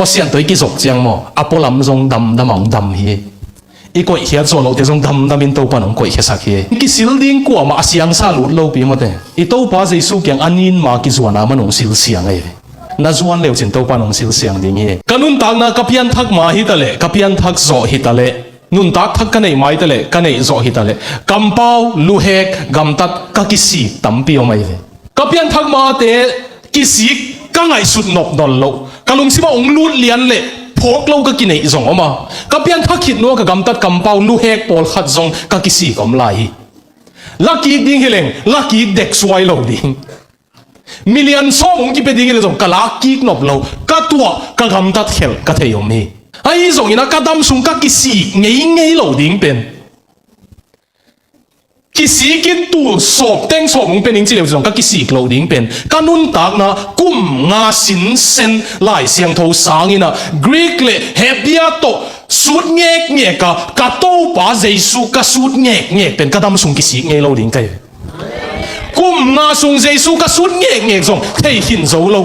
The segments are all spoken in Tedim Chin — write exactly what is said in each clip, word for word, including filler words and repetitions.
Pasian tawh i kizop ciang maw, a pualam zong damdam a hong dam hi. I koihkhiat zawh lohte zong damdamin Topa in hong koihkhiasak hi. Kisil ding kuamah a siangsa lut lopi mawte. I Topa Jesu kiang a nin ma kizuan a man hong silsiang ahi ve. Na zuan leucin Topa in hong silsiang ding hi. Ka nuntakna ka pianthak ma hitaleh, ka pianthak zawh hitaleh, nuntak thak ka neih ma hitaleh, ka neih zawh hitaleh, kampau, luhek, gamtat ka kisik tampi om ahi ve. Ka pianthak mate kisik ka ngaihsut nopnol loh, ka lungsimah hong lut lian leh phawk lo ka kineih zong om a, ka pianthak khit nua ka gamtat kampau luhek pawlkhat zong ka kisik om lai hi. Lakik ding hileng lakik dek suai lo ding. Milian sawm hong kipia ding hileng zong ka lakkik nop lo, ka tuah ka gamtat khelh ka thei om hi. Ahi zongin a ka dam sung ka kisik ngeingei lo ding pen, kisikin tul sawp teng sawp hong pia ning ci leu zong ka kisik loh ding pen, ka nuntakna kum nga sinsen Lai Siangtho sangin a Greek le Hebia tawh sut ngekngek a ka Topa Jesu ka sut ngekngek pen ka dam sung kisik ngei lo ding ka hi. Kum nga sung Jesu ka sut ngekngek zong thei khin zo lo.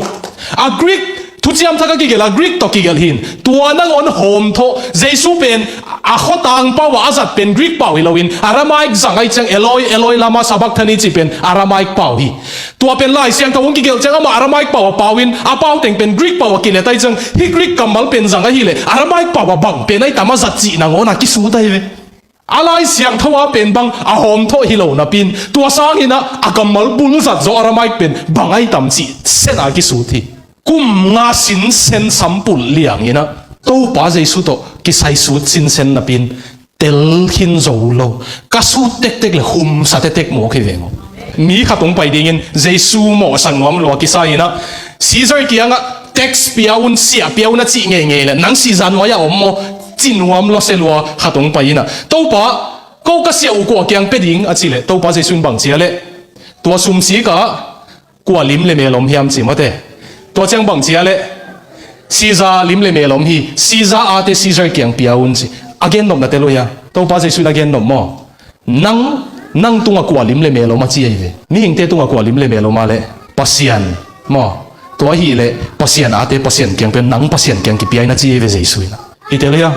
A Greek Thuciam Thak a kigelh a Greek tawh kigelh hin. Tua nangawn hawmthawh Jesu pen a khuatang pau a a zat pen Greek pau hi loin Aramaic zang ahi ciang Eloi, Eloi lama sabachthani cih pen Aramaic pau hi. Tua pen Lai Siangtho hong kigelh ciang amah Aramaic pau a pau in a pau teng pen Greek pau a kilet ahi ciang hih Greek kammal pen zang ahileh Aramaic pau a bang pen ahi tam a zat cih nangawn a kisut ahi ve. A Lai Siangtho a pen bang a hawmthawh hi lo napi in tua sangin a a kammal bul zat zaw Aramaic pen bang ahi tam cih sen a kisut hi. Kum nga sinsen sampulh liangin a Topa Jesu tawh kisaisut sinsen napi in tel khin zo lo. Ka sut tektek le humsa tektek mawk hi veng aw. Mi khat hong pai dingin Jesu mawhsak nuam lo a kisai in a Caesar kiangah tax pia un, siah pia un a cih ngeingei le nang Caesar nuai-ah om maw, ci nuam lo se lua khat hong pai in a, Topa, ko ka siah uh kua kiang pia ding a cih leh Topa Jesu in bang ci a leh, tua sumsik ah kua lim le mel om hiam ci mawte. Tua ciang bang ci a leh, Caesar lim le mel om hi, Caesar ate Caesar kiang pia un ci. A gennopna tel uh hia? Topa Jesu in a gennop maw? Nang, nang tungah kua lim le mel om a ci ahi ve. Mihingte tungah kua lim le mel om a leh Pasian maw? Tua ahileh Pasian ate Pasian kiang pia un, nang Pasian kiang kipia in a ci ahi ve Jesu in a. I tel hia?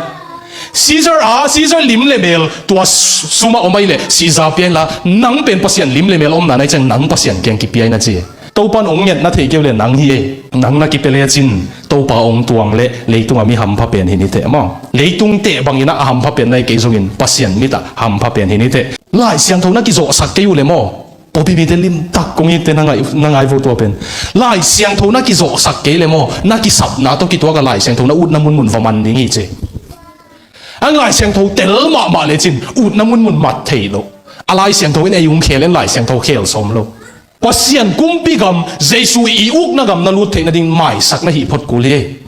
Caesar a, Caesar lim le mel tua sumah om ahileh Caesar pia inla, nang pen Pasian lim le mel omna na hi ciang nang Pasian kiang kipia in a ci. Topa in hong nget na thei kei uh le nang hi ei. Nang na kipia lecin Topa hong tuang le leitungah mi hampha pen hi ni teh maw? Leitung teh bangin a hampha pen na hi kei zongin Pasian mit ah hampha pen hi ni teh. Lai Siangtho na kizawhsak kei uh le maw? Pawlpi mite limtak kong itte na ngai, na ngai vo tua pen. Lai Siangtho na kizawhsak kei le maw? Na kisapna tawh kituak a Lai Siangtho na utna munmun va man ding hi ci. A Lai Siangtho tel mahmah lecin utna munmun mat thei lo. A Lai Siangtho in ei hong khel in Lai Siangtho khel sawm lo. Pasian kumpi gam, Jesu i ukna gam na lut theih nading maisak na hih phot kul hi.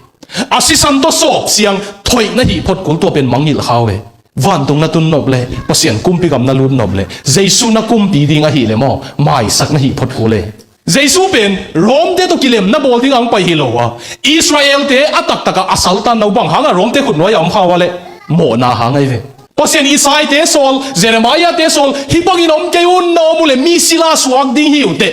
A sisan tawh sawp siang thoih na hih phot kul tua pen mangngilh kha uh e. Vantung na tun nop le, Pasian kumpi gam na lut nop le, Jesu na kumpi ding ahih le maw, maisak na hih phot kul e. Jesu pen Rom-te tawh kilem na bawl ding a hong pai hi lo a, Israel-te a taktak a a saltanna uh bang hang a Rom-te khut nuai-ah om kha uh a leh, mawhna hang ahi ve. Pasian Isai-te sawl, Jeremiah-te sawl, hih bangin om kei un, na om uh leh mi sila suak ding hi uh teh.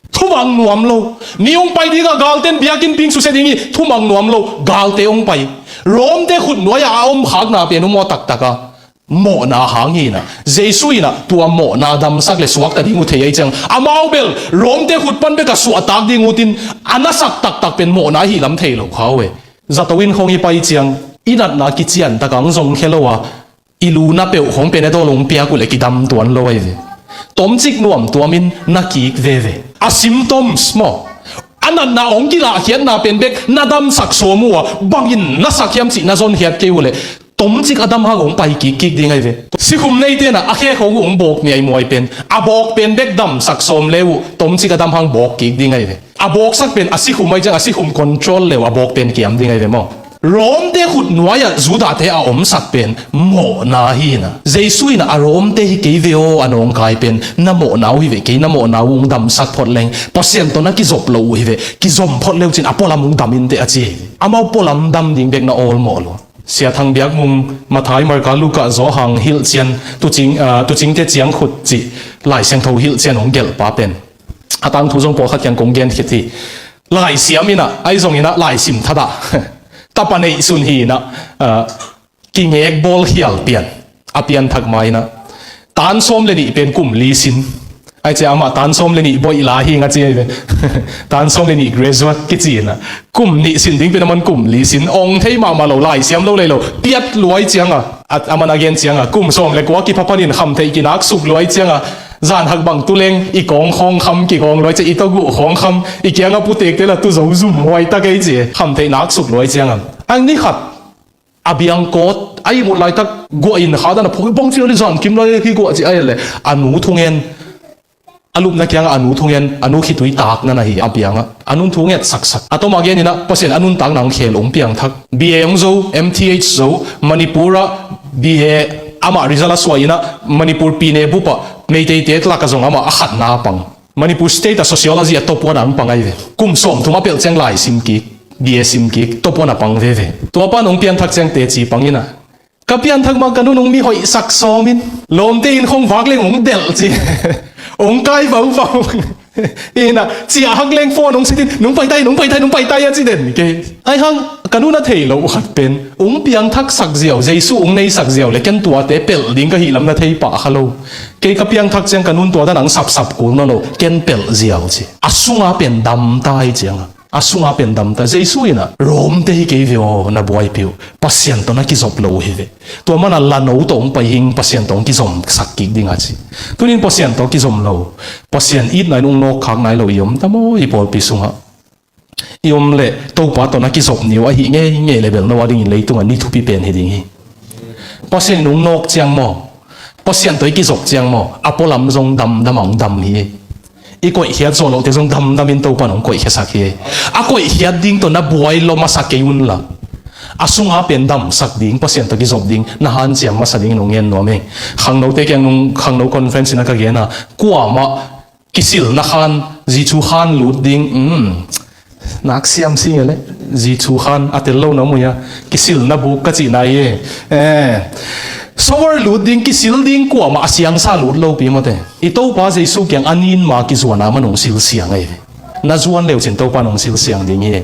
Thumang nuam lo. Mi hong pai ding a, galte'n biakinn ping susia ding hi, thumang nuam lo. Galte hong pai. Rom-te khut nuai-ah a om khakna pen uh maw taktak a mawhna hang hi in a. Jesu in a tua mawhna damsak le suakta ding uh thei ahi ciang, amau bel Rom-te khut pan bek a suahtak ding uh tin, a nasak taktak pen mawhna ahi lam thei lo kha uh e. Zato inn khawng i pai ciang, i natna kician tak a hong zong khia lo a, i lu na peuh khawng pen a dawl hong piak uh leh kidam tuan lo ahi ve. Tomcik nuam tuamin na kik veve. A symptoms maw, a natna hong kilahkhiatna pen bek na damsak sawm uh a, bangin na sak hiam cih na zonkhiat kei uh leh tomcik a dam hang hong pai kikkik ding ahi ve. Sikhum neite in a khe khawng uh hong bawk miaimuai pen, a bawk pen bek damsak sawm le uh tomcik a dam hang bawk kik ding ahi ve. A bawksak pen a sikhum ahi ciang a sikhum control le uh a bawk pen kiam ding ahi ve maw? Rom-te khut nuai-ah Judah-te a omsak pen mawhna hi in a. Jesu in a Rom-te hi kei ve aw a nawngkai pen na mawhna uh hi ve, kei na mawhna uh hong damsak phot leng Pasian tawh na kizop lo uh hi ve, kizom phot le uh cin a pualam hong dam in teh a ci hi. Amau pualam dam ding bek na awlmawh lo. Sia Thang Biak Mung Matthai, Marka, Luka, Johan hilhcian, tuucing, ah, tuucingte ciangkhut cih Lai Siangtho hilhcian hong gelhpa pen a tangthu zong pawlkhat kiang kong gen khit hi. Laisiam in a, ahi zongin a laisim that ah a pa neihsun hi inah, ah, kingek bawl khial pian, a pianthak ma inah tan sawm le nih pen kum li sin. Ai cia amah tan sawm le nih boih la hi nga ci ai ve. Tan sawm le nih graduate kici inah kum nih sin ding pen a man kum li sin, ong thei mahmah lo, lai siam lo lei lo, piat luai cianga, a, a man a gen cianga kum sawm le kua kipha panin khamtheih kinaksuk luai cianga, zan hak bang tu leng i kawng khawng kham kikawng luai cia, i tawguh khawng kham, i kianga putekte la tu zo zum huai ta kei ci, khamtheih naksuk luai cianga. Ang ni khat a biang kawt a ihmut laitak guah in kha dan a phawk, bang ciang li zan kim lai hi guah ci ai le, a nu thungen, a lupna kianga a nu thungen, a nu khitui takna na hi a bianga. A nun thu nget saksak. A toma gen inah Pasian a nuntakna hong khel, hong piangthak. B A hong zo, M T H zo, Manipur ah B A amah result a suah inah Manipur pine bup ah Meiteite lak a zong amah a khatna a pang. Manipur State a Sociology a top one a hong pang ai ve. Kum sawm thum a pelh ciang lai sim kik, B A sim kik, top one a pang veve. Tua pan hong pianthak ciang teci pang inah, ka pianthak mah ka nun hong mi hoihsak sawmin, lawmte inn khong vak leng hong delh ci. Hong kai vauvau. Inah ciah hak leng phone hong sitin, nong paitai, nong paitai, nong paitai a ci den kei. Ai hang ka nun a thei lo uh khat pen, hong piangthaksak ziau, Jesu hong neisak ziau le ken tuate pelh ding ka hi lam na thei pah kha lo. Kei ka piangthak ciang ka nun tua dan ang sapsap kul nawn lo, ken pelh ziau ci. A sunga pen damta hi cianga. A sunga pen damta. Jesu inah, Rom te hi kei ve aw, na buaipih uh. Pasian tawh na kizop lo uh hi ve. Tua mana lano tawh hong pai hing, Pasian tawh hong kizomsak kik dinga ci. Tunin Pasian tawh kizom lo, Pasian itna in hong nawkkhak nai lo i om ta maw i pawlpi sungah? I om leh Topa tawh na kizop ni uh ahi ngeingei le bel no a dingin leitungah ni thupi pen hi ding hi. Pasian in hong nawk ciang maw, Pasian tawh i kizop ciang maw, a pualam zong damdam a hong dam hi. I koihkhiat zawh lohte zong damdamin Topa in hong koihkhiasak hi. A koihkhiat ding tawh na buai lua masa kei unla, a sunga pen damsak ding, Pasian tawh kizop ding na hanciam masa dingin hong ngen nuam hi. Khangnote kiang nung khangno conference inah ka gena, kuamah kisilna khan, zi thu khan lut ding, um, nak siam si nge le, zi thu khan a tel lo na mui a, kisilna buk ka cihna hi e. Eh, shower lut ding, kisil ding, kuamah a siangsa lut lopi mawte. I Topa Jesu kiang a nin ma kizuana man hong silsiang ahi ve. Na zuan leucin Topa in hong silsiang ding hi.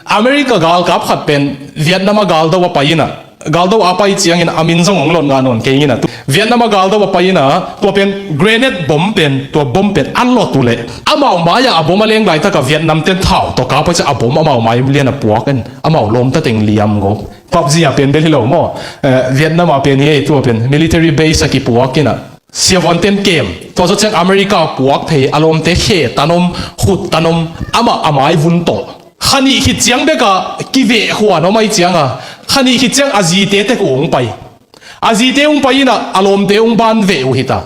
America galkap khat pen Vietnam a galdo a pai inah, galdo a pai ciangin a min zong hong lot ngah nawn kei inah, Vietnam a galdo a pai inah, tua pen grenade bomb pen, tua bomb pen a lot uh leh amau mai-ah a bomb a leng laitakah Vietnam ten thau tawh kap a cia, a bomb amau mai lian a puak in amau lawmta teng liam ngawp. PUBG a pen bel hi lo maw? Eh, Vietnam a pen hi ei, tua pen military base a kipuak inah, siavuanten kem, tua zawh ciang America puak phei, a lawmte khe tanom, khut tanom, amah a mai vun tawh. Kha nih khit ciang bekah kiveh huan om ahi cianga, kha nih khit ciang a zite tek uh hong pai. A zite hong pai inah a lawmte hong ban veh uh hita.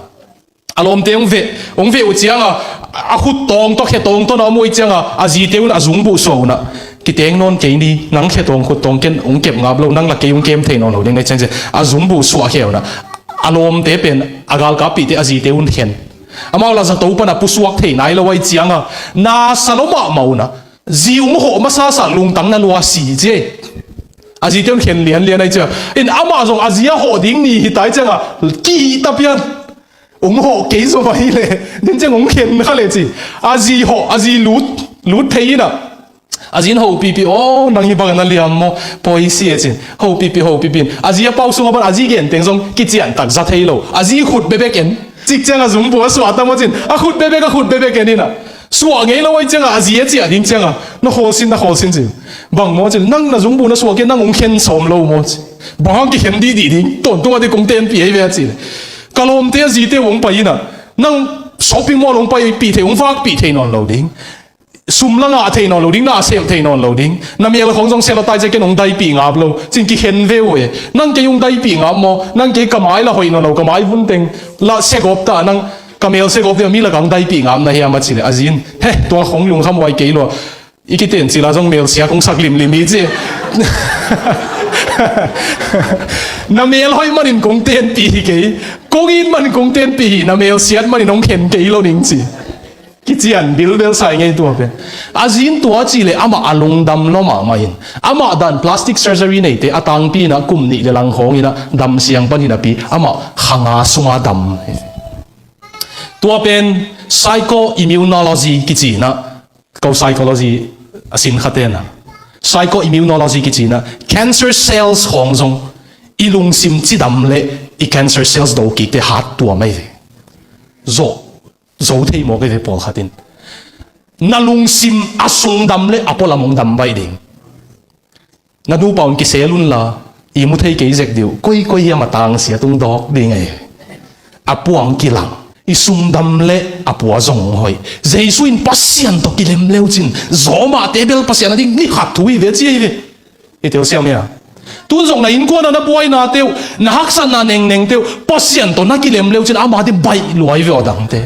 A lawmte hong veh, hong veh uh cianga, a khut tawng tawh, khe tawng tawh na om uh ahi cianga, a zite un a zungbuh suah unah, kiteng nawn kei ni, nang khe tawng khut tawng ken hong kep ngap lo, nang la kei hong kem thei nawn lo ding na hi ciang ci, a zungbuh suah khe unah, a lawmte pen a galkappihte a zite un khen. Amau la zato pana pusuak thei nai lo ahi cianga, na sa lo mahmah unah, zi hong hawh masasa lungtang na lua si ci. A zite hong khen lianlian ahi cianga, in amah zong a zi a hawh ding ni hita ahi cianga, kihih ta pian. Hong hawh kei zaw mah hi leh, nin ciang hong khen kha leh ci. A zi hawh, a zi lut, lut thei inah, a zi in hopihpih, aw, nang hi bang na liam maw, pawi si e cin. Hopihpih, hopihpih in, a zi a pau sungah pan a zi genteng zong kiciantak za thei lo. A zi khut bebek en. Cik ciang a zungbuh a suah ta maw cin, a khut bebek, a khut bebek en inah, suah ngei lo ahi cianga a zi a ciah ding cianga, na khawlsin, na khawlsin cin. Bang maw cin, nang na zungbuh na suah kei, nang hong khen sawm lo maw cin. Bang hang kikhen dihdih ding, tawntung a ding kong tenpih ahi ve a ci. Ka lawmte a zite uh hong pai inah, nang shopping mall hong paipih thei, hong vakpih thei nawn lo ding. Sum la ngah thei nawn lo ding, na sem thei nawn lo ding. Na mel khawng zong sia lo tai cia ken hong daipih ngap lo. Cin kikhen ve uh e. Nang kei hong daipih ngap maw? Nang kei ka mai la hoih nawn lo, ka mai vun teng la segawp ta, nang ka mel segawp ding a mi lakah hong daipih ngap na hiam a ci leh, a zi in, he, tua khawng lungkham huai kei lo. I kiten cila zong mel siak hong sak limlim hi ci. Na mel hoih manin kong tenpih hi kei. Kong it manin kong tenpih hi, na mel siat manin hong khen kei lo ning ci. Kician bilbel sa i ngei tua pen. A zi in tua ci leh amah a lungdam lua mahmah in, amah dan plastic surgery neite a tangpi inah kum nih le lang khawng inah damsiang pan hi napi amah kha nga sunga dam. Tua pen psychoimmunology kici inah, ko psychology a sin khaten ah, Psychoimmunology kici-in ah, cancer cells khawng zong i lungsim cidam le i cancer cells do kikte hat tuam ahi ve. Zo, zo thei mawk ahi ve pawlkhat in. Na lungsim a sung dam le a pualam hong dam baih ding. Na nupa un kisel unla, i mu thei kei zek dih uh, koi koi hiam a tangsia tung dawk ding ahi. A pua hong kilang, i sung dam le a pua zong hong hoih. Jesu in Pasian tawh kilem leucin, zawmahte bel Pasian a ding ni khat thu hi ve ci ahi ve. I telsiam hia? Tun zong na innkuan ah na buainate uh, na haksatna nengnengte uh, Pasian tawh na kilem leucin ama ding baih lua hi ve aw dangte.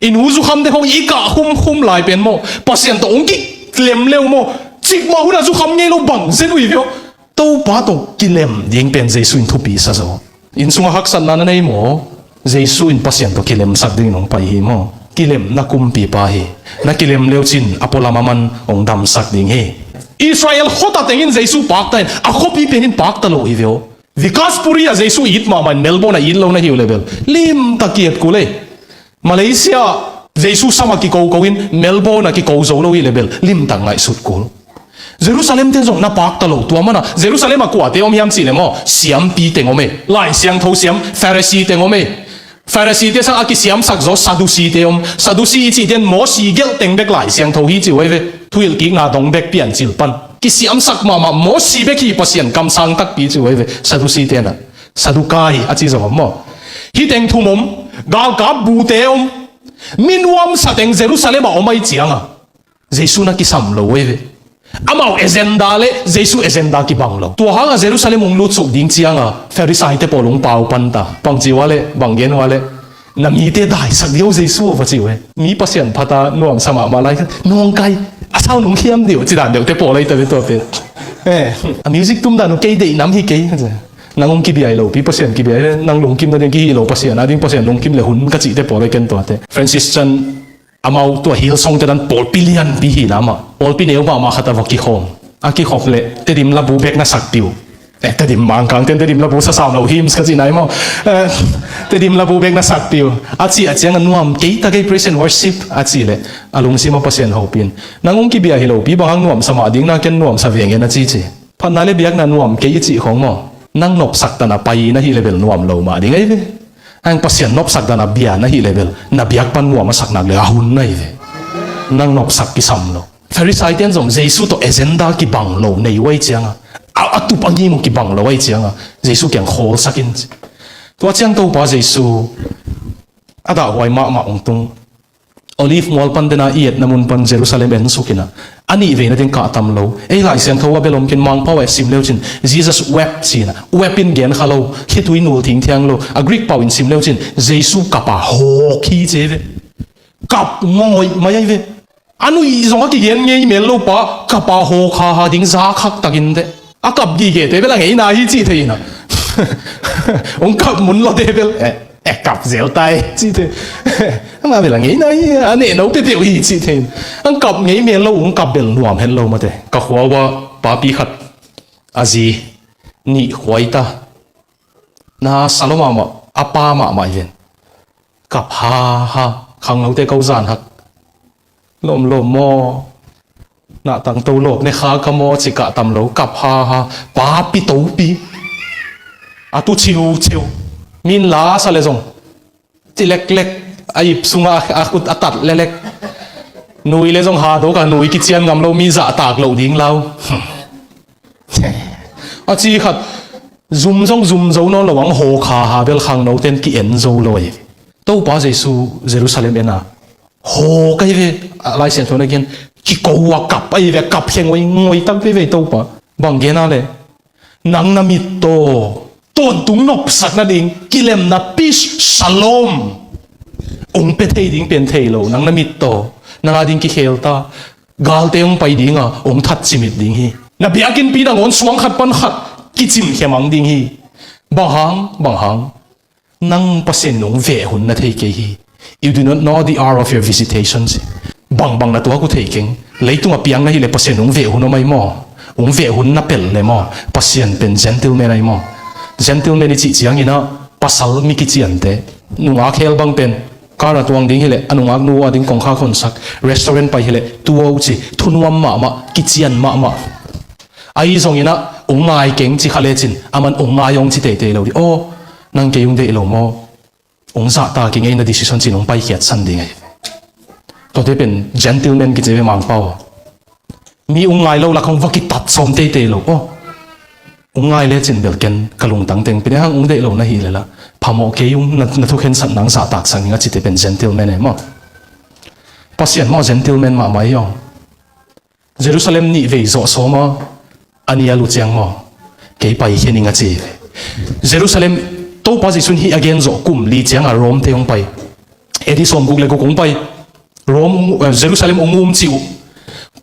I nu zukhamte khawng i kah khumkhum lai pen maw, Pasian tawh hong kilem leu maw, cikmah hun a zukham ngei lo bang zen uh hi ve aw. Topa tawh kilem ding pen Jesu in thupi sa zaw. Inn sungah haksatna na nei maw, Jesu in Pasian tawh kilemsak dingin hong pai hi maw. Kilemna kumpipa hi. Na kilem leucin a pualam a man hong damsak ding hi. Israel khuata tengin Jesu pakta in a khuapi pen in pakta lo hi ve aw. Vikas Puri ah Jesu it mahmah in Melbourne ah it lo na hi uh le bel limtak ki et kul ei. Malaysia Jesu sam a kikoko in Melbourne a kiko zo lo hi le bel limtak ngaihsut kul. Jerusalem ten zong na pakta lo, tua mana Jerusalem a kuate om hiam cih le maw, siampi teng om e, Lai Siangtho siam Pharisee teng om e. Pharisee te sang a kisiamsak zaw Sadducee te om. Sadducee i cih ten Mosi gelh teng bek Lai Siangtho hi ci uh ahi ve. Thuhilh kikna dong bek piancil pan kisiamsak mahmah Mosi bek hi Pasian kamsang takpi ci uh ahi ve. Sadducee te na Sadukai a ci zong om maw. Hih teng thum om, galkap bute om. Mi nuamsa teng Jerusalem a om ahi cianga Jesu na kisam lo ahi ve. Amau agenda le Jesu agenda kibang lo. Tua hanga Jerusalem hong lutsuk ding cianga Pharisee te pawl hong pau panta. Bang ci ua le, bang gen ua le, na mite daisak dih o Jesu va ci uh e. Mi Pasian phata nuamsa mahmah lai khat nawngkai a sau nung khiam dih o ci dan deuhte pawl ahi ta ve tua pen. Eh, a music tum dan uh kei deih nam hi kei. Nang hong kibia hi lopi Pasian kibia hi le, nang lungkim nading kihih lo Pasian a ding Pasian lungkim le hun ka cihte pawl ahi ken tuate. Francis Chan amau tua Hillsong te dan pawlpi lianpi hi na mah. Pawlpi neu mahmah khat a va kikhawm. A kikhop le Tedim labu bek na sakpi uh. Eh, Tedim Mangkang ten Tedim labu sasam lo hymns ka cih nai maw. Eh, Tedim labu bek na sakpi uh. A cih a ciang a nuam kei ta kei praise and worship a cih le a lungsim a Pasian hopin. Nang hong kibia hi lopi bang hang nuamsa mah ding na ken nuamsa veng en a cici. Phatna le biakna nuam kei i cih khong maw. Nang nopsak dan a pai na hi le bel nuam lo mah ding ahi ve. Ang Pasian nopsak dan a bia na hi le bel na biak pan nuam a sak nak le a hun na hi ve. Nang nopsak kisam lo. Pharisee ten zong Jesu tawh agenda kibang lo nei uh ahi cianga a, a tup a ngim uh kibang lo ahi cianga Jesu kiang khawlsak in ci. Tua ciang Topa Jesu a dahhuai mahmah ung tung. Olive mual pan tena i etna mun pan Jerusalem en suk ina a nih veina teng kah tam lo. Ei Lai Siangtho a bel om kin Mangpau a sim leucin Jesus wept cina wept in gen kha lo. Khitui nul thingthiang lo. A Greek pau in sim leucin Jesu kapa hawk hi ci ve. Kap ngawi mai ai ve. A nuih zong a kigen ngei mel lo pa kapa hawk haha ding za khak takin te. A kap gige te bel a ngeina hi cih thei ina. Ung kap mun lo te bel eh, eh kap zel tai cih thei. Ama bel a ngeina hi a neh no pepeuh hi cih thei. Ang kap ngei mel lo ung kap bel nuam het lo mate. Ka khua ua papi khat a zi nih khuai ta. Na sa lo mahmah a pa mahmah i ven. Kap haha khangnote ko zan hak. Lawm lawm maw. Nahtang to lawp ne kha ka maw ci kah tam lo kap haha. Papi topi a tu chiu chiu. Min la sa le zong ci leklek a ip sunga a khut a tat lelek. Nui le zong ha do ka nui kician ngam lo mi zahtak loh ding lau. A ci khat zum zong zum zo nawn lo ang haw kha ha bel khangno ten ki en zo lo ei. Topa Jesu Jerusalem ena haw kai ve. A Lai Siangtho na gen kiko a kap ai ve kap kheng oi ngoi tak ve ve Topa. Bang gen a le nang na mit taw tawntung nopsak nading kilemna peace shalom ong pe thei ding pen thei lo nang na mit taw nang a ding kikhel ta. Galte hong pai dinga hong that cimit ding hi. Na biakinnpi nangawn suang khat pan khat kicim khemang ding hi. Bang hang bang hang nang Pasian nung veh hun na thei kei hi. You do not know the hour of your visitation ci. Bang bang na tuak uh thei keng. Leitung a piang na hi le Pasian nung veh hun om ai maw. Ung veh hun na pel le maw. Pasian pen gentleman ai maw. Gentleman i cih ciangin a pasal mi kiciante nungak hel bang pen kar a tuang ding hileh a nungak nu a ding kongkhak honsak restaurant pai hileh tuau ci thunuam mahmah kician mahmah. Ahi zongin ah ung ngai keng ci kha lecin, aman ung ngai ong ci teitei lo ding. Aw, nang kei ung deih lo maw? Ung zahtak ing ei, na decision cin ung paikhiatsan ding ei. Tuate pen gentleman kici ve, Mangpau. Mi ung ngai lo lak hong va kitat sawm teitei lo. Aw, ung ngai lecin bel ken ka lungtang teng pen hang ung deih lo na hih leh lah, phamawh kei ung, na, na thukhensatna ong zahtaksak ing a cite pen gentleman e maw. Pasian maw gentleman mahmah ei aw. Jerusalem nih vei zawh sawm a, a nih a lu ciang maw, kei paikhia ning a ci. Jerusalem, Topa Jesu in hih a gen zawh kum li ciang a Rome te hong pai. A D sawmguk le guk hong pai. Rome, eh, Jerusalem hong um ci uh.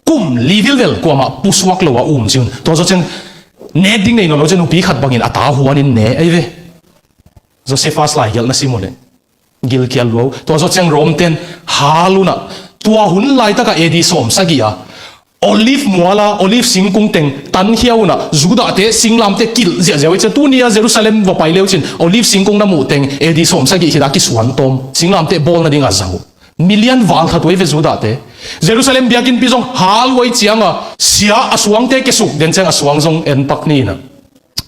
Kum li vilvel kuamah pusuak lo a um ci un. Tua zawh ciang nek ding nei nawn lo ciang nupi khat bangin a ta huanin ne ei ve. Josephus laigelh na sim uh leh gilkial lua uh. Tua zawh ciang Rome ten hal un ah, tua hun laitak a A D sawm sagih a Olive mual a Olive singkung teng tankhia un ah, Judah te singlamteh kilh ziahziah uh ei. Ciang tuni a Jerusalem va pai le uh cin Olive singkung na muh teng A D sawm sagih khit a kisuan tawm, singlamteh bawl nading a zang uh. Million val that uh ei ve Judah te. Jerusalem biakinnpi zong hal uh ei ciang a, sia a suangte kesuk den ciang a suang zong en pak ni in ah,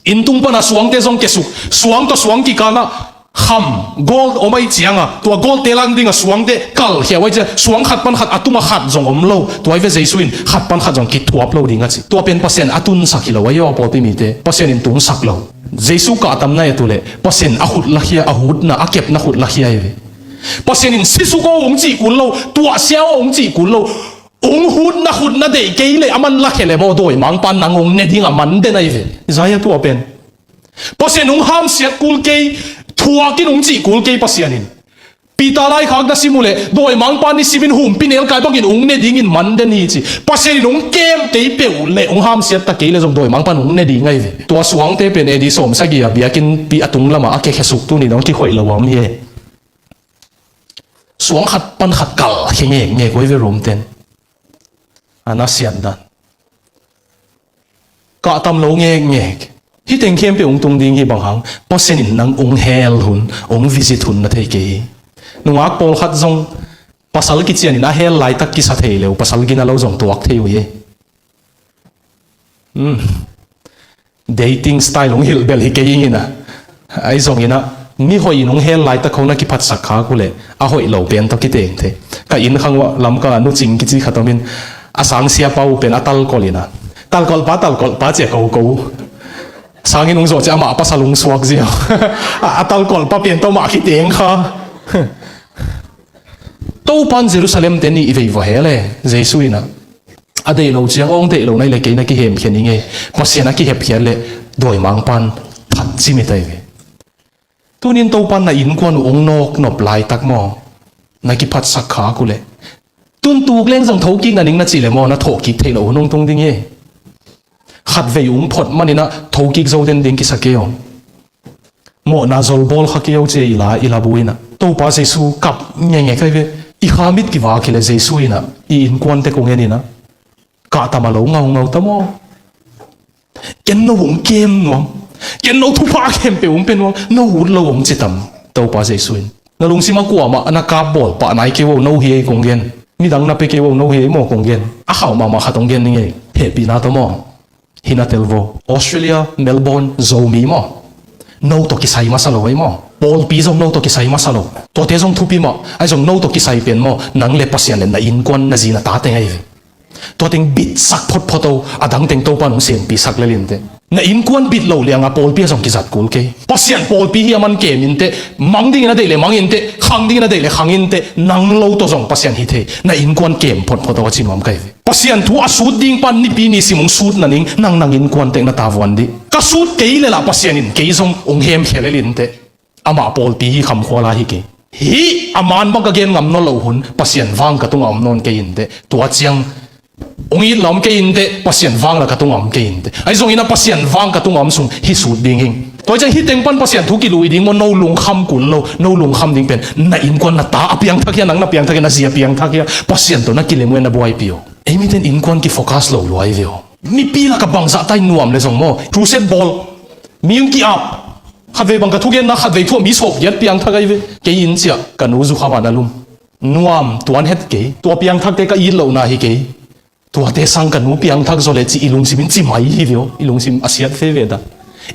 inn tung pan a suangte zong kesuk, suang tawh suang kikal ah kham gold om ei ciang a, tua gold te lak nading a suangte kalkhia uh ei ciang, suang khat pan khat a tung a khat zong om lo. Tua ei ve Jesu in khat pan khat zong kithuap lo ding a ci. Tua pen Pasian a tunsak hi lo ei aw, pawlpi mite. Pasian in tungsak lo. Jesu kahtamna et uh leh Pasian a khut lakhia, a hutna, a kepna khut lakhia ei ve. Pasian in sisuk aw ung cih kul lo, tuahsia aw ung cih kul lo. Ung hutna khut na deih kei leh aman lakhia leh maw, dawimangpa nang ung ne ding a man den ei ve. Isaiah tua pen Pasian ung hamsiat kul kei, thuakin ung cih kul kei Pasian in. Peter laikhak na sim uh leh dawimangpa nisimin humpi nelkai bangin ung ne dingin man den hi ci. Pasian in ung kem kei peuh leh, ung hamsiat ta kei leh zong dawimangpa in ung ne ding ei ve. Tua suangte pen A D sawm sagih a biakinnpi a tunglam a a kekhesuk tuni dong kikhoih lo a om hi e. Suang khat pan khat kalkhia ngekngek uh ei ve Rome ten. A na siat dan. Kahtam lo ngekngek. Hih teng khempeuh ung tung ding hi bang hang, Pasian in nang ung hel hun, ung visit hun na thei kei hi. Nungak pawlkhat zong pasal kician in a hel laitak kisa thei le uh, pasal gina lo zong tuak thei uh hi. Hmm. Dating style ung hilh bel hi kei ing in ah. Ahi zongin ah, mi hoih in ung hel laitak ho na kiphatsak khak uh leh, a hoih lo pen tawh kiteng thei. Ka inn khang uah Lamka ah Nu Cing kici khat om in, a sang siapa uh pen a talkolh in ah, talkolhpa, talkolhpa ci a koko uh. Sanginn ung zawh ciang amah pasal ung suak ziau. A, a talkolhpa pen tawh mah kiteng kha. Topan Jerusalem te nih vei va hel e, Jesu in ah. A deih lo ciang, ong deih lo na hih leh kei na kihemkhia ning ei. Pasian a kihepkhiat leh dawimangpa'n phat cimit ei ve. Tunin Topan na innkuan uh ong nawk nop laitak maw, na kiphatsak khak uh leh, tuntuk leng zong thokik na ning na cih leh maw, na thawhkik theih loh hun ong tung ding hi. Khatvei ung phot manin ah thokik zo den ding kisa kei aw. Mawhna zolbawl kha kei aw ci a i la, i labu in ah. Topa Jesu kap ngekngek ei ve. I kha mit kivak hi leh Jesu in ah i innkuante kong en in ah, kahtam a lo ngaungau ta maw? Ken no ung kem nuam, ken no thupha khempeuh ung pia nuam, no ut lo ung ci tam? Topa Jesu in. Na lungsim a kuamah na kap bawl pah nai kei uh, no hi ei kong gen. Midang na pia kei uh, no hi ei maw kong gen. A khauh mahmah khat ong gen ning ei. Hehpihna tawh maw. Hi na tel vo. Australia, Melbourne, Zomi maw, no tawh kisai masa lo ei maw. Pawlpi zong no tawh kisai masa lo. Tuate zong thupi mah. Ahi zong no tawh kisai pen maw, nang le Pasian le na innkuan, na zi na tate ngai ve. Tua teng bitsak photphot o, a dang teng Topan ong senpisak lel inteh. Na innkuan bit lo lianga pawlpi ah zong kizat kul kei. Pasian pawlpi hi a man kem inteh, mang dingin a deih le mang inteh, khang dingin a deih le khang inteh, nang lo tawh zong Pasian hi thei. Na innkuan kem photphot o a ci nuam ka hi ve. Pasian thu a sut ding pan nipi ni sim ong sut na ning, nang nang innkuan teng na tavuan dih. Ka sut kei le lah Pasian in kei zong ong hemkhia lel inteh. Amah pawlpi hi khamkhual a hi kei. Hih a man bang ka gen ngam nawn loh hun, Pasian vang ka tungah om nawn kei inteh. Tua ciang ong it la om kei inteh, Pasian vang la ka tungah om kei inteh. Ahi zongin a Pasian vang ka tungah om sung hi sut ding hing. Tua ciang hih teng pan Pasian thu kilui ding maw, no lungkham kul lo, no lungkham ding pen na innkuan, na ta a piangthak hia, nang na piangthak hia, na zi a piangthak hia, Pasian tawh na kilem uh a na buaipih uh. Ei miten innkuan kifocus lo lua hi ve aw. Mipi lakah bangzah ta in nuam le zong maw, crusade bawl, mi ong ki-ap. Khatvei bang ka thugenna, khatvei thu ah mi sawmgiat piangthak ahi ve. Kei inn ciah ka nu zu kha ban a lum. Nuam tuan het kei. Tua piangthakte ka it lohna hi kei. Tuate sang ka nu piangthak zaw leh ci i lungsim in ci mai hi ve aw. I lungsim a siat veve dan.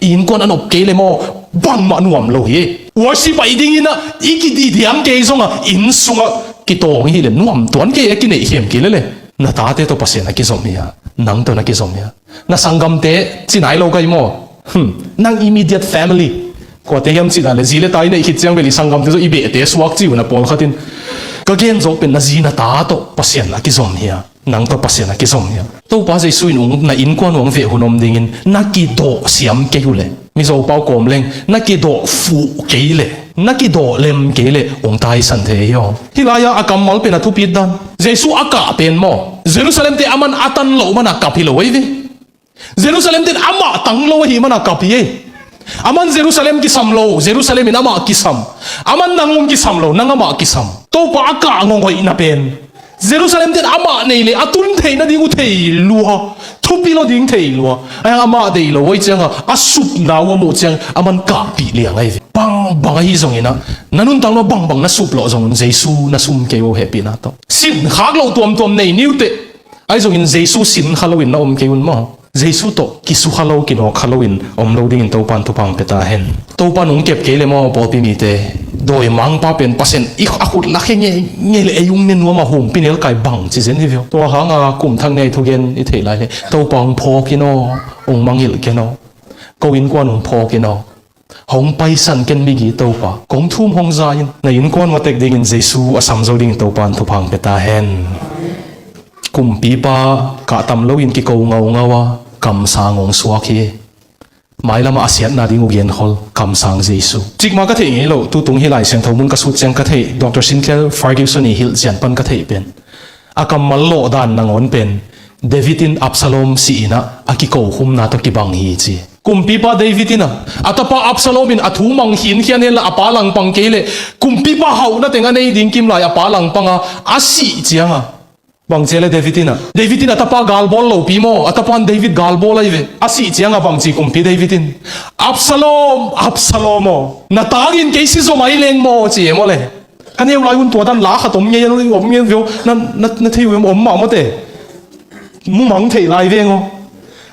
I innkuan a nop kei le maw, bangmah nuam lo hi. Worship ah i ding in ah, i kididiang kei zongah, inn sungah kitawng hi le nuam tuan kei a kineihkhiam kei le le. Na tate tawh Pasian a kizom hi a, nang tawh na kizom hi a. Na sanggamte ci nai lo ka hi maw? Hmm. Nang immediate family. Kuate hiam cih dan le zi le ta i neih khit ciang bel i sanggamte tawh i behte suak ci uh na pawlkhat in. Ka gen zawk pen na zi na ta tawh Pasian a kizom hi a. Nang tawh Pasian a kizom hi a. Topa Jesu in ung na innkuan uh hong veh hun om dingin na kidawh siam kei uh leh, Mizo pau kawm leng, na kidawh fuh kei leh, na kidawh lem kei leh hong taisan thei hi aw. Hih lai-ah a kammal pen a thupit dan. Jesu a kah pen maw, Jerusalem te a man a tan loh man a kap hi lo ahi ve. Jerusalem ten amah tang lo ahih man a kap hi ei. A man Jerusalem kisam lo, Jerusalem in amah kisam. A man nang hong kisam lo, nang amah kisam. Topa a kah ngonghoihna pen Jerusalem ten amah nei le a tun theih nading uh thei lua, thupi lo ding thei lua. Ahi hang amah deih lo uh ahih ciangah a supna uh a muh ciang a man kahpih liang ahi ve. Bangbang ahi zongin ah, na nuntak lo bangbang na sup lawh zong un, Jesu na sum kei uh hehpihna tawh. Sin khak lo tuamtuam nei ni uh teh. Ahi zongin Jesu sin kha loin na om kei un maw? Jesu tawh kisukha lo, kinawkkha loin om lo dingin Topan thupha hong pia ta hen. Topan hong kep kei le maw, pawlpi mite, dawimangpa pen Pasian i a khut lak hi ngeingei le ei hong ne nuam a, humpi nelkai bang ci zen hi ve aw. Tua hanga kum thak nei thugen i theih lai le Topa hong phawk in aw, hong mangngilh ken aw. Ko innkuan hong phawk in aw. Hong paisan ken migi Topa, kong thum hong za in. Na innkuan uh a tek dingin Jesu a sam zo dingin Topan thupha hong pia ta hen. Kumpipa kah tam loin kiko ngaungau a, kamsang hong suak hi. Mailamah a siatna ding uh genkhol, kamsang Jesu. Cikmah ka theih ngei lo, tutung hih Lai Siangtho mun ka sut ciang ka theih, Doctor Sinclair Ferguson i hilhcian pan ka theih pen, a kammal lawhdan nangawn pen David in Absalom si-in ah a kiko khumna tawh kibang hi ci. Kumpipa David in ah, a tapa Absalom in a thu mang khinkhian henla a pa langpang kei leh, kumpipa hauhna teng a nei ding kimlai a pa langpanga a sih cianga, bangci a le David in ah, David in a tapa galbawl lopi maw, a tapa in David galbawl ahi ve. A sih cianga bangci kumpi David in, Absalom, Absalom aw, na tangin kei si zaw mai leng maw ci e maw le. Ka neu lai un tua dan la khat om ngei, om ngei veu, na, na, na thei uh om mah maw te. Mumang thei lai veng aw.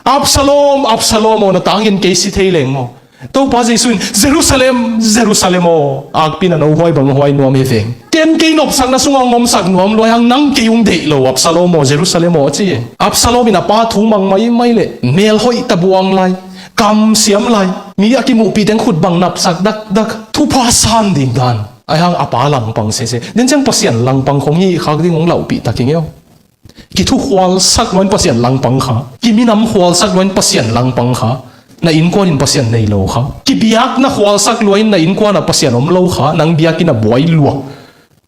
Absalom, Absalom aw, na tangin kei si thei leng maw. Topa Jesu in, Jerusalem, Jerusalem aw, akpi na no huai bang huai nuam hi veng. Ken kei nopsakna sungah hong omsak nuam lua hang nang kei hong deih lo, Absalom aw, Jerusalem aw, a ci e. Absalom in a pa thu mang maimai le, mel hoih tabuang lai, kamsiam lai, mi a kimuhpih teng khut bang napsak dakdak, thupha san ding dan. Ahi hang a pa langpang sese. Den ciang Pasian langpang khong hi khak ding hong laupih tak hi ngeu. Kithukhualsak luain Pasian langpang kha. Kiminam khualsak luain Pasian langpang kha. Na innkuan in Pasian nei lo kha. Kibiakna khualsak luain na innkuan ah Pasian om lo kha. Nang biakinn ah buai lua.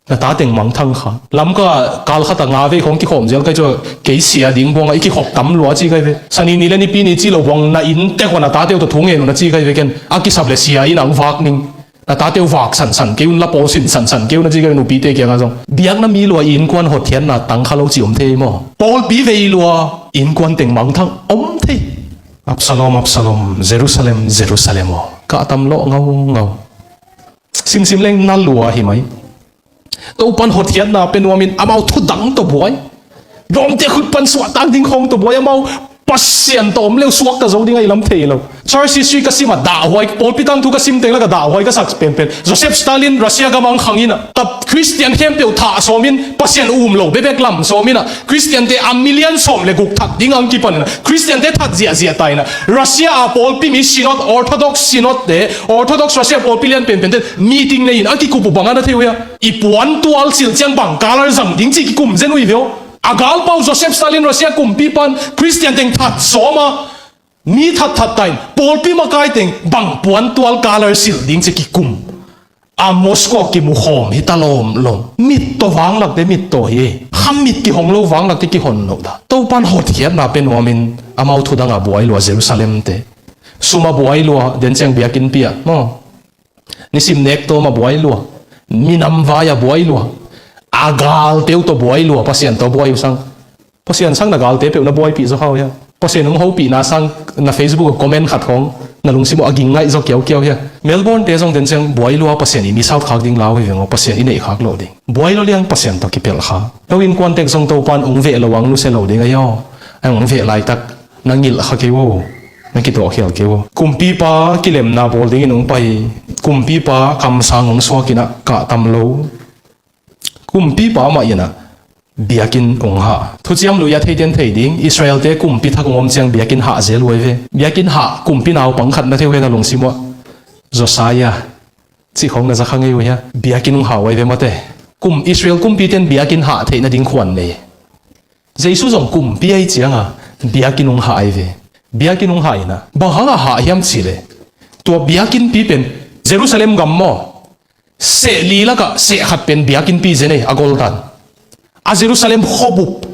Na tateng mangthang kha. Lamka kal khat ah nga vei khong kikhawm zial kai cu kei sia ding buang ah i kikhop tam lua ci kai ve. Sani ni le nipi ni ci lo buang na inn tek uh na tate uh tawh thu ngen uh na ci kai ve ken. A kisap le sia in ang vak ning. Na tate uh vak sansan kei un, la pawl sin sansan kei un na ci kai un, nupite kiangah zong. Biakna mi lua i innkuan hotkhiatna tang kha lo ci om thei maw? Pawlpi vei lua i innkuan teng mangthang om thei. Absalom, Absalom, Jerusalem, Jerusalem aw. Kah tam lawh ngaungau. Simsim leng na lua hi mai. Topan hotkhiatna pia nuamin amau thudang tawh buai. Lawmte khut pan suahtak ding khawng tawh buai, amau Pasian tawh om leu suakta zo ding a i lam thei lo. Church history ka sim a dahhuai, pawlpi tangthu ka sim teng lak a dahhuai ka sak penpen. Joseph Stalin Russia gam ang khang in a, Christian khempeuh thah sawmin, Pasian um lo bebek lam sawmin a, Christian te a million sawm le guk that ding ang kipan in a, Christian te that ziahziah ta in a, Russia a pawlpi mi synod, Orthodox synod te, Orthodox Russia pawlpi lian penpen te meeting nei in a kikup uh bang a na thei uh hia? I puantual silh ciang bang color zang ding ci kikum zen uh hi ve aw. A galpau Joseph Stalin Russia kumpipan Christian teng that sawm a, mi thatthat ta in, pawlpi makai teng bang puantual color silh ding ci kikum. A Moscow kimukhawm hi ta lawmlawm. Mittaw vanglakte mittaw hi. Khamit kihong lo vanglakte kihon lo ta. Topan hotkhiatna pia nuamin amau thudang a buai lua Jerusalem te. Sum a buai lua, den ciang biakinn pia maw? Nisim nek tawm a buai lua, minam vai a buai lua, a galte uh tawh buai lua, Pasian tawh buai uh sang. Pasian sang na galte peuh na buaipih zaw kha uh hia? Pasian hong hopihna sang na Facebook a comment khat khawng Na lungsim uh a ging ngaih zaw kiaukiau hia? Melbourne te zong den ciang buai lua Pasian i mi saut khak ding lau hi veng aw, Pasian i neih khak loh ding. Buai lua liang Pasian tawh kipelh kha. No innkuan tek zong Topan ong veh lo ang nusia lo ding ahi aw. Ang ong veh laitak na ngilh kha kei uh. Na kitawh khial kei uh. Kumpipa kilemna bawl dingin ong pai. Kumpipa kamsang ong suakin ah kah tam lo. Kumpipa mah in ah biakinn ong hah. Thuciam Lui a theiten thei ding, Israel-te kumpi thak ong om ciang biakinn hah zel uh ai ve. Biakinn hah kumpi naupang khat na thei uh hia na lungsim uh ah? Josiah cih khawng na za kha ngei uh hia? Biakinn ong hah uh ai ve mate. Kum, Israel kumpite'n biakinn hah theih nading khuan nei. Jesu zong kumpi ahi ciang a biakinn ong hah ai ve. Biakinn ong hah in ah bang hang a hah hiam cih leh, tua biakinnpi pen Jerusalem gam maw, seh li lakah seh khat pen biakinnpi zen ei, a goldan. A Jerusalem khuabup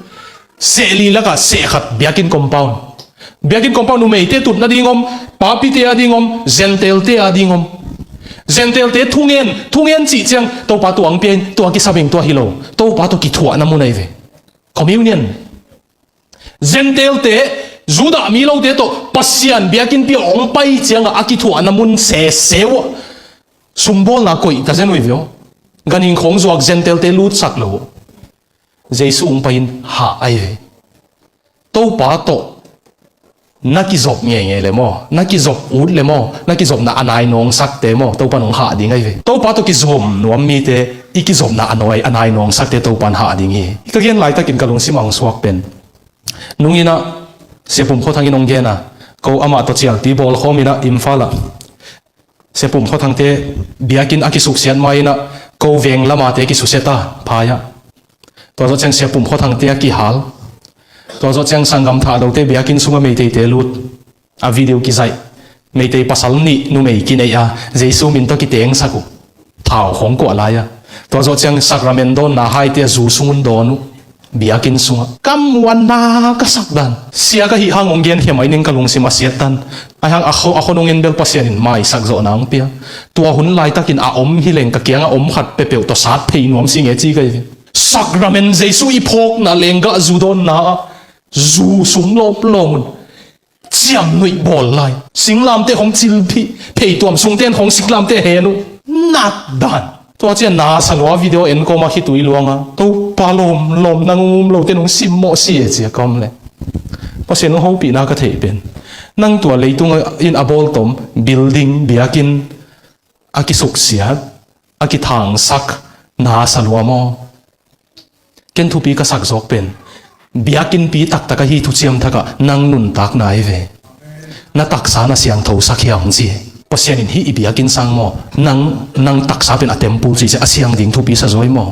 seh li lakah seh khat biakinn compound. Biakinn compound numeite tut nading om, papite a ding om, Gentile-te a ding om. Gentile-te thungen, thungen cih ciang Topa tua ong pia in, tua kisam ing, tua hi lo. Topa tawh kithuahna mun ai ve. Communion. Gentile-te, Judah mi lote tawh Pasian biakinnpi ah ong pai ciang a, a kithuahna mun sese uh. Sumbawlna koih ta zen uh ai ve aw. Ganhing khawng zuak Gentile-te lutsak lo. Jesu ong pai in hah ai ve. Topa tawh na kizop ngeingei le maw, na kizop ut le maw, na kizopna a nai nawngsakte maw, Topan ong hah ding ai ve. Topa tawh kizom nuam mite i kizopna a nai, a nai nawngsakte Topan hah ding hi. Ka gen laitakin ka lungsim ah ong suak pen, nung in ah Sia Pum Khua Thang in ong gen a, ko amah tawh cialpi bawlkhawm in ah Imphal ah Sia Pum Khua Thangte biakinn a kisuksiat ma in ah ko veng lamate kisusia ta phai ah. Tua zawh ciang Sia Pum Khua Thangte a kihal. Tua zawh ciang sanggam Thahdote biakinn sungah Meiteite lut. A video kizaih. Meitei pasal nih numei kineih a, Jesu min tawh kitengsak uh. Thau khawng kuah lai a. Tua zawh ciang sakramen dawnna haite a zu sung un dawn uh. Biakinn sungah. Kam uh a na ka sak dan. Sia ka hih hang ong gen khia mai ning, ka lungsim a siat dan. Ahi hang a kho, a khonungin bel Pasian in maisak zawhna ong pia. Tua hun laitakin a om hi leng ka kiangah om khat peuhpeuh tawh sat thei nuam si nge ci ka hi. Sakramen Jesu i phawkna lenggah zu dawnna ah zu sung lawmlawm un. Ciamnuih bawl lai. Singlamte khawng cilphih, pheituam sungte'n khawng singlamte hen uh. Nat dan. Tua ciang nasa lua video en kawma khitui luanga Topa lawmlawm nang um lote nong simmawh si e cia ka om le. Pasian hong hopihna ka theih pen, nang tua leitung in a bawltom building, biakinn a kisuksiat, a kithangsak nasa lua maw? Ken thupi ka sak zawk pen, biakinnpi taktak ahi thuciam thakah nang nuntakna hi ve. Na taksa na siangthosak hia hong ci. Pasian in hih i biakinn sang maw, nang, nang taksa pen a temple ci cia a siang ding thupi sa zaw hi maw?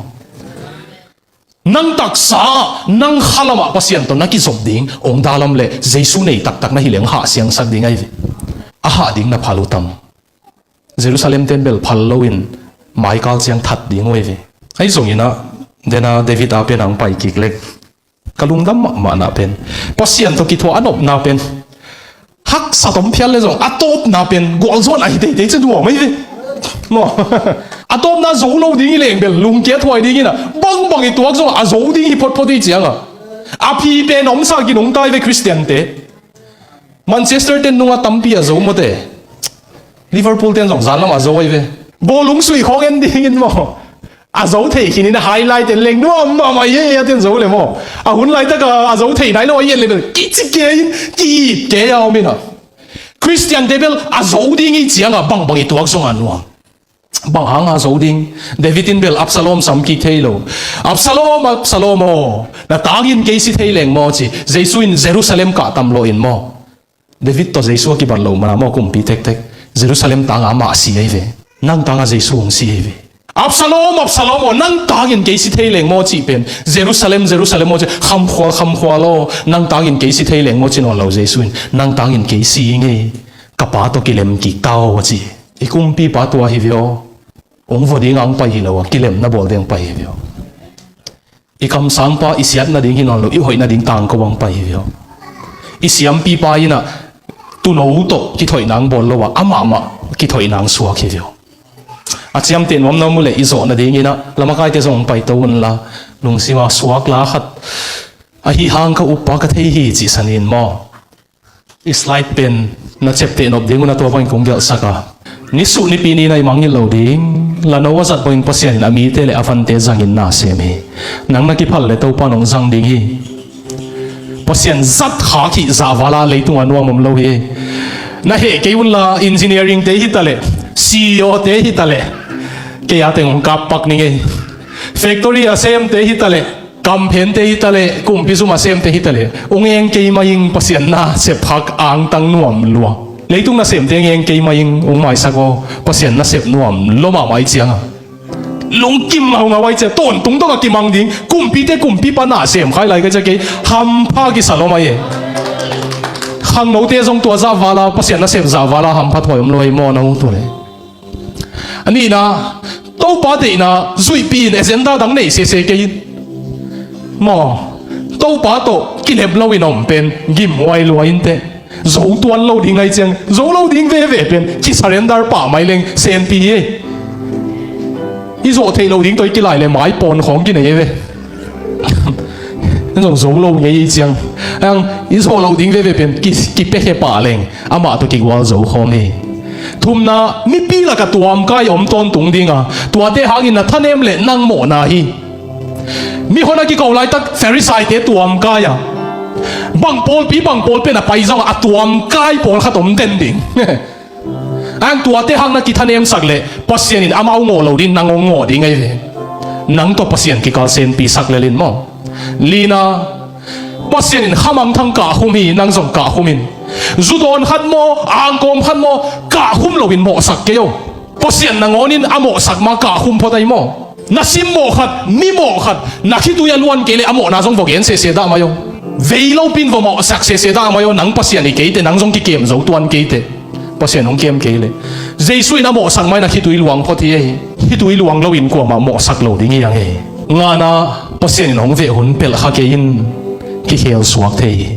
Nang taksa, nang khalamah Pasian tawh na kizop ding ong dalam le Jesu nei taktak na hi leng hah siangsak ding ahi ve. A hah ding na phal uh tam? Jerusalem ten bel phal loin maikal ciang that ding uh ahi ve. Ahi zongin ah, dena David a pen ang pai kik lek ka lungdam mahmahna pen, Pasian tawh kithuah a nopna pen, haksa tom phial le zong a tawpna pen gualzawhna hi teitei ci nuam ahi ve. Maw? A tawpna zo lo ding hi leng bel lungkia thuai ding in ah, bangbang i tuak zong a zo ding hi photphot hi cianga, a phi pen omsa kinungta hi ve Khristiante. Manchester ten nunga tampi a zo mawte. Liverpool ten zong zanlam a zo ahi ve. Bawlung sui khawng en dingin maw, a zo thei khinin a highlight en leng nuam mahmah hi e, a ten zo le maw. A hun laitaka a zo thei nai lo ahi en le bel kici kei in, ki-it kei a om in a. Khristiante bel a zo ding i cianga bangbang i tuak zonga nuam. Bang hanga zo ding? David in bel Absalom sam kik thei lo. Absalom, Absalom aw, na tangin kei si thei leng maw ci. Jesu in Jerusalem kah tam lo in maw. David tawh Jesu a kibat lo mana maw, kumpi tektek. Jerusalem tanga amah si ahi ve. Nang tanga Jesu hong si ahi ve. Absalom, Absalom aw, nang tangin kei si thei leng maw cih pen, Jerusalem, Jerusalem aw ci, khamkhual, khamkhual aw, nang tangin kei si thei leng maw ci nawn lo Jesu in, nang tangin kei si ing ei. Ka Pa tawh kilem kik ta aw ci. I kumpipa tua hi ve aw. Ong vua dinga ong pai hi lo a, kilemna bawl ding pai hi ve aw. I kamsangpa i siat nading hi nawn lo, i hoih nading tangko a ong pai hi ve aw. I siampipa in ah tuuno tawh kithoihna ong bawl lo a, amahmah kithoihna ong suak hi ve aw. A ciamteh nuam nuam uh leh i zawh nadingin ah lamakaite zong ong paito unla, lungsima suak la khat ahi hang ka uppa ka thei hi cih sanin maw. I slide pen na ciapteh nop ding un a tua bangin kong gelhsak a. Nisuh nipi ni na i mangngilh lo ding. Lano a zat bangin Pasian in a mite le a vante zangin na sem hi. Nang na kiphal le Topa nong zang ding hi. Pasian zat khak hi zah vala leitung a nuam om lo hi. Na heh kei unla engineering te hi ta le, C E O te hi ta le, kei a teng hong kap pak ning ei. Factory a semte hi ta le, kamphente hi ta le, kumpi zum a semte hi ta le, ung eng kei mai ing. Pasian na sep khak angtang nuam lua. Leitung na semte eng kei mai ing, ung maisak aw. Pasian na sep nuam lua mahmah i cianga lungkim a hong a wai cia tawntung dong a kimang ding. Kumpite kumpipa na sem khai lai ka cia kei hampha kisa lua mai e. Khangnote zong tua zah vala, Pasian na sep zah vala hampha thuai om lua hi maw na hong tu le. A nihna, Topa deihna zuihpih in agenda dang nei sese kei in. Maw, Topa tawh kilem lo in om pen gimhuai lua in teh. Zo tuan lo ding lai ciang, zo lo ding veve pen kisurrender pah mai leng senpi hi ei. I zawh theih lo ding tawh i kilai le mai pawn khawng kinei ei ve. Zong zo lo ngei ei ciang, ang i zawh lo ding veve pen ki, kipiakhia pah leng amah tawh kigual zo khawm hi. Thumna, mipi laka tuamkai a om tawntung dinga, tuate hangin na thanem le nang mawhna hi. Mihon a kiko laitak Pharisaite tuamkai a, bang pawlpi bang pawlpi na pai zong a tuamkai pawlkhat om den ding. Ang tuate hang na kithanemsak le Pasian in amau ngawh lo ding nang hong ngawh ding ahi ve. Nang tawh Pasian kikal senpi sak lel in maw. Lina, Pasian in khamangthang kahkhum hi, nang zong kahkhum in. Zudawn khat maw, angkawm khat maw, kahkhum lo in mawhsak kei o. Pasian nangawn in a mawhsak ma kahkhum phot ahi maw. Na sim mawh khat, mi mawh khat, na khitui a luan kei le a mawhna zong vawgen sese dah mai o. Vei lopin va mawhsak sese dah mai o, nang Pasian hi kei teh, nang zong kikem zo tuan kei teh. Pasian hong kem kei le. Jesu in a mawhsak mai na khitui luang phot hi ei. Khitui luang lo in kuamah mawhsak lo ding hi ang ei. Ngana, Pasian in hong veh hun pelh kha kei in kikhel suak thei hi.